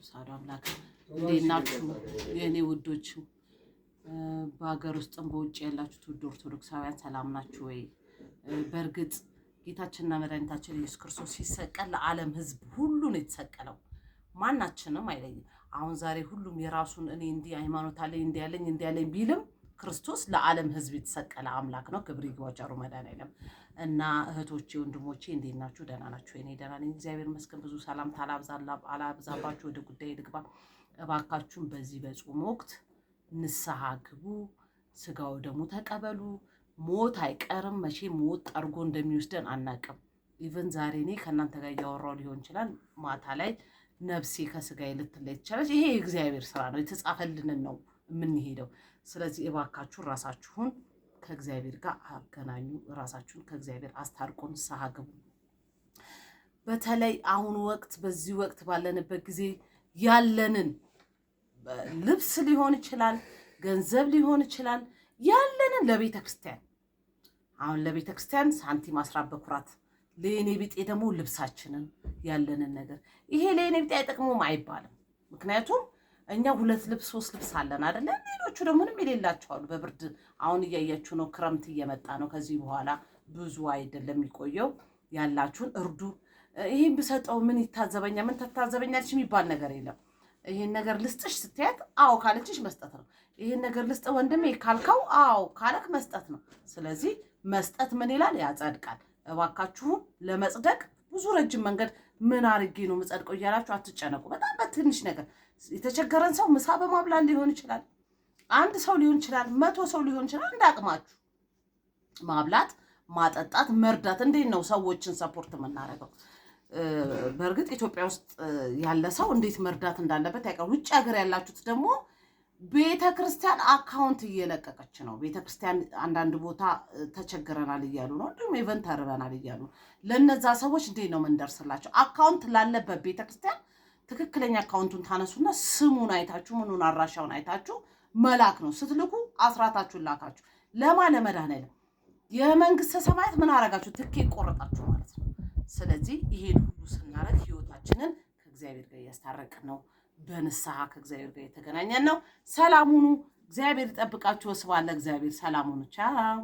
ቅዱስ አሐዱ አምላክ። እንዴት ናችሁ የእኔ ውዶች? በሀገር ውስጥም በውጭ ያላችሁት ውድ ኦርቶዶክሳውያን ሰላም ናችሁ ወይ? በእርግጥ ጌታችንና መድኃኒታችን ኢየሱስ ክርስቶስ ሲሰቀል ለዓለም ሕዝብ ሁሉ ነው የተሰቀለው። ማናችንም አይለይም። አሁን ዛሬ ሁሉም የራሱን እኔ እንዲህ ሃይማኖት አለኝ፣ እንዲህ ያለኝ፣ እንዲህ ያለኝ ቢልም ክርስቶስ ለዓለም ሕዝብ የተሰቀለ አምላክ ነው። ክብር ይግባው ቸሩ መድኃኔዓለም። እና እህቶቼ ወንድሞቼ እንዴት ናችሁ? ደህና ናችሁ? እኔ ደህና ነኝ፣ እግዚአብሔር ይመስገን። ብዙ ሰላምታ አላብዛባችሁ፣ ወደ ጉዳይ ልግባ። እባካችሁን በዚህ በጾም ወቅት ንስሐ ግቡ፣ ስጋው ደግሞ ተቀበሉ። ሞት አይቀርም። መቼ ሞት ጠርጎ እንደሚወስደን አናቅም። Even ዛሬ እኔ ከእናንተ ጋር እያወራሁ ሊሆን ይችላል። ማታ ላይ ነፍሴ ከስጋዬ ልትለይ ትችላለች። ይሄ የእግዚአብሔር ስራ ነው፣ የተጻፈልንን ነው የምንሄደው። ስለዚህ እባካችሁ ራሳችሁን ከእግዚአብሔር ጋር አገናኙ፣ ራሳችሁን ከእግዚአብሔር አስታርቁ፣ ንስሐ ግቡ። በተለይ አሁን ወቅት በዚህ ወቅት ባለንበት ጊዜ ያለንን ልብስ ሊሆን ይችላል፣ ገንዘብ ሊሆን ይችላል፣ ያለንን ለቤተ ክርስቲያን፣ አሁን ለቤተ ክርስቲያን ሳንቲም፣ አስራት በኩራት፣ ለየኔ ቢጤ ደግሞ ልብሳችንን፣ ያለንን ነገር። ይሄ ለየኔ ቢጤ አይጠቅሙም አይባልም። ምክንያቱም እኛ ሁለት ልብስ ሶስት ልብስ አለን አይደለ? ሌሎቹ ደግሞ ምንም የሌላቸው አሉ። በብርድ አሁን እያያችሁ ነው። ክረምት እየመጣ ነው። ከዚህ በኋላ ብዙ አይደለም የሚቆየው። ያላችሁን እርዱ። ይሄን ብሰጠው ምን ይታዘበኛል፣ ምን ትታዘበኛለች የሚባል ነገር የለም። ይሄን ነገር ልስጥሽ ስትያት አዎ ካለችሽ መስጠት ነው። ይሄን ነገር ልስጥ ወንድሜ ካልከው አዎ ካለክ መስጠት ነው። ስለዚህ መስጠት ምን ይላል? ያጸድቃል። እባካችሁም ለመጽደቅ ብዙ ረጅም መንገድ ምን አድርጌ ነው የምጸድቀው እያላችሁ አትጨነቁ። በጣም በትንሽ ነገር የተቸገረን ሰው ምሳ በማብላት ሊሆን ይችላል፣ አንድ ሰው ሊሆን ይችላል፣ 100 ሰው ሊሆን ይችላል። እንደ አቅማችሁ ማብላት፣ ማጠጣት፣ መርዳት። እንዴት ነው ሰዎችን support የምናደርገው? በእርግጥ ኢትዮጵያ ውስጥ ያለ ሰው እንዴት መርዳት እንዳለበት ያውቃል። ውጭ ሀገር ያላችሁት ደግሞ ቤተ ክርስቲያን account እየለቀቀች ነው። ቤተ ክርስቲያን አንዳንድ ቦታ ተቸግረናል እያሉ ነው። እንዲሁም even ተርበናል እያሉ ነው። ለእነዛ ሰዎች እንዴት ነው የምንደርስላቸው? Account ላለበት ቤተ ክርስቲያን ትክክለኛ account ኡን ታነሱና ስሙን አይታችሁ፣ ምኑን አድራሻውን አይታችሁ መላክ ነው። ስትልኩ አስራታችሁን ላካችሁ። ለማ ለመድኃኔዓለም የመንግስተ ሰማያት ምን አረጋችሁ? ትኬት ቆረጣችሁ ማለት ነው። ስለዚህ ይሄን ሁሉ ስናረግ ህይወታችንን ከእግዚአብሔር ጋር እያስታረቅን ነው። በንስሐ ከእግዚአብሔር ጋር የተገናኘን ነው። ሰላም ሁኑ። እግዚአብሔር ይጠብቃችሁ። ወስብሐት ለእግዚአብሔር። ሰላም ሁኑ። ቻው።